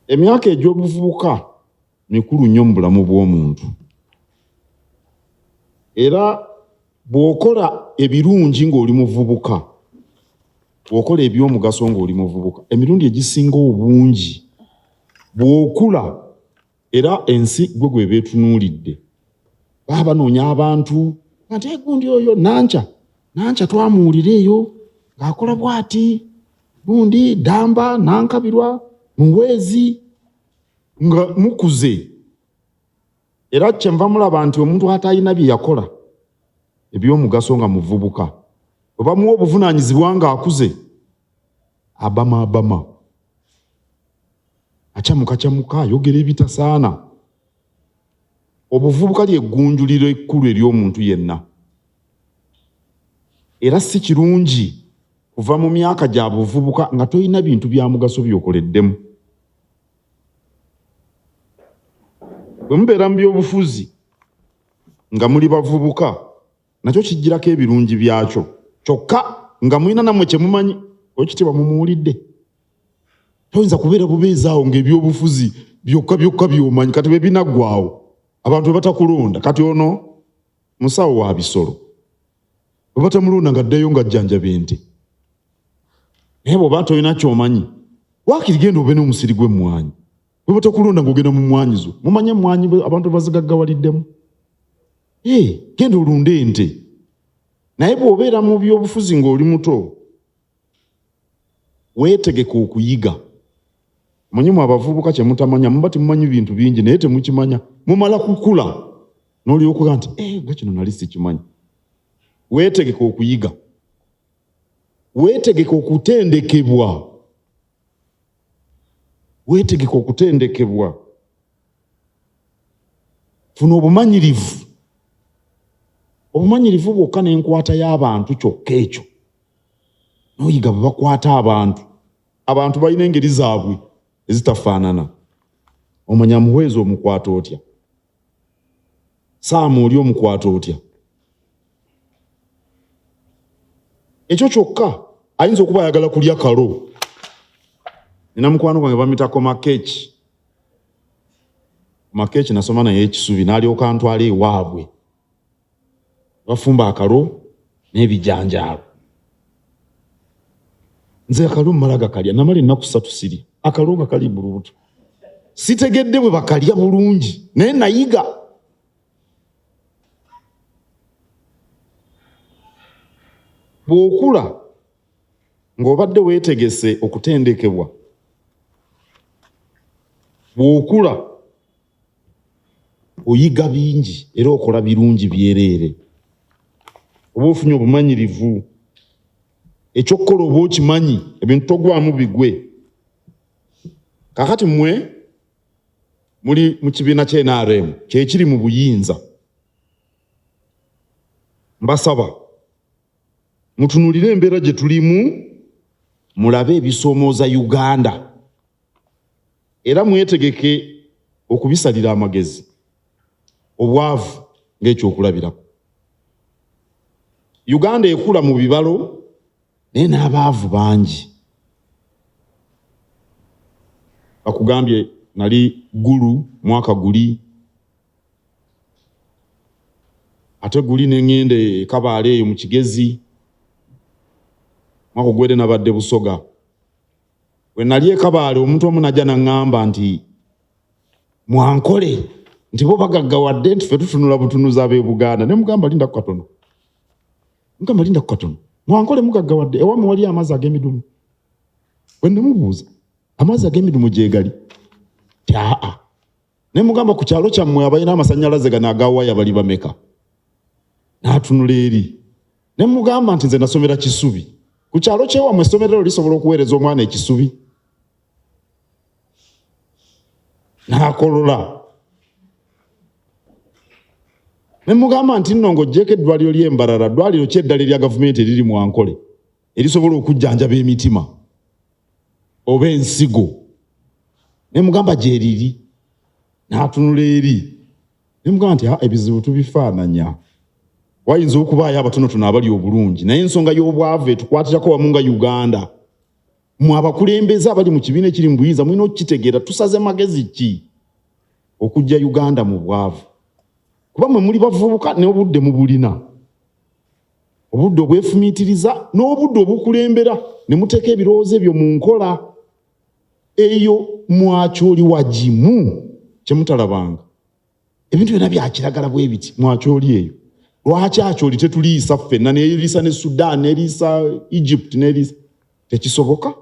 Emyaka egy'obuvubuka mikulu nnyo mu bulamu bw'omuntu, era bw'okola ebirungi ng'oli muvubuka, bw'okola eby'omugaso ng'oli muvubuka, emirundi egisinga obungi bw'okula era ensi gwe gweba etunuulidde. Baba banoonya abantu nga nti egundi oyo Nankya, Nankya twamuwulira eyo ng'akola bw'ati, gundi Damba, Nankabirwa, Muweezi, nga mukuze. Era kyenva mulaba nti omuntu atalina bye yakola eby'omugaso nga muvubuka, bwe bamuwa obuvunaanyizibwa ng'akuze, abama abama, acamukacamuka, ayogera ebitasaana. Obuvubuka ly'eggunjuliro ekkulu ery'omuntu yenna, era si kirungi kuva mu myaka gya buvubuka nga tolina bintu bya mugaso by'okoleddemu. Bwe mubeera mu byobufuzi nga muli bavubuka, nakyo kijjirako ebirungi byakyo, kyokka nga mulina nammwe kye mumanyi. Owekitiibwa mumuwulidde, toyinza kubeera bubeezi awo ng'ebyobufuzi byokka byokka by'omanyi. Kati bwe binaggwaawo abantu bwe batakulonda, kati ono musawo wa bisolo, bwe batamulonda ng'addayo ng'ajjanjaba ente. Naye bw'oba tolina ky'omanyi, waakiri genda obe n'omusiri gw'emmwanyi. Bwe batakulonda ng'ogenda mu mmwanyi zo, mumanye emmwanyi abantu bazigaggawaliddemu. Genda olunde ente. Naye bw'obeera mu byobufuzi ng'oli muto, weetegeke okuyiga. Omanyi mwe abavubuka kye mutamanya, muba temumanyi bintu bingi naye temukimanya. Mumala kukula n'olyoka oga nti, nga kino nali sikimanyi. Weetegeke okuyiga, weetegeke okutendekebwa, weetegeke okutendekebwa. Funa obumanyirivu, obumanyirivu bwokka n'enkwata y'abantu kyokka ekyo n'oyiga bwe bakwata abantu. Abantu balina engeri zaabwe ezitafaanana. Omanya Muhwezi omukwata otya, Saamu oli omukwata otya. Ekyo kyokka ayinza okuba ayagala kulya kalo. Nina mukwano gwange bamuyita Komakech. Komakech nasoma naye ekisubi, n'alyoka antwala ewaabwe. Bafumba akalo n'ebijanjaalo. Nze akalo mmala gakalya, namala ennaku 3 sirya. Akalo nga kali mu lubuto. Sitegedde bwe bakalya bulungi, naye nayiga. Bw'okula ng'obadde weetegese okutendekebwa, bw'okula oyiga bingi era okola birungi byereere. Oba ofunye obumanyirivu, ekyokukola oba okimanyi, ebintu togwamu bigwe. Kaakati mmwe muli mu kibiina kya NRM kyekiri mu buyinza, mbasaba mutunuulire embeera gye tulimu, mulabe ebisoomooza Uganda era mwetegeke okubisalira amagezi. Obwavu ng'ekyokulabirako, Uganda ekula mu bibalo naye n'abaavu bangi. Bakugambye nali Gulu mwaka guli, ate guli ne ŋŋenda e Kabaale eyo mu Kigezi, mwaka ogwedde nabadde Busoga. Bwe nali e Kabaale omuntu omu najja n'aŋŋamba nti mwankole nti bo bagaggawadde nti ffe tutunula butunuzi ab'e Buganda. Ne mugamba linda ku katono, mugamba linda ku katono, mwankole mugaggawadde, ewammwe waliyo amazzi ag'emidumu? Bwe namubuuza amazzi ag'emidumu gye gali, ti aa. Ne mugamba ku kyalo kyammwe abalina amasannyalaze gano aga waya bali bameka? N'atunula eri. Ne mugamba nti nze nasomera Kisubi. Ku kyalo kyewammwe essomero lisobola okuweereza omwana e Kisubi? N'akolola. Ne mugamba nti nno ng'oggyeeko eddwaliro ly'e Mbarara, ddwaliro ki eddala erya gavumenti eriri mu Ankole erisobola okujjanjaba emitima oba ensigo? Ne mugamba gyeriri. N'atunula eri. Ne mugamba nti ebizibu tubifaananya. Wayinza okubaayo abatonotono abali obulungi, naye ensonga y'obwavu etukwatirako wamu nga Uganda. Mwe abakulembeze abali mu kibiina ekiri mu buyinza mulina okukitegeera, tusaze magezi ki okujja Uganda mu bwavu, kuba mwe muli bavubuka n'obudde mubulina, obudde obwefumiitiriza n'obudde obukulembera ne muteeka ebirowoozo ebyo mu nkola eyo. Mwakyoli wagimu kyemutalabanga ebintu byonna byakiragala bwe biti. Mwakyoli eyo lwaki Akyoli tetuliisa ffenna, neriisa ne Sudan, neriisa Egypt, neriisa? Tekisoboka.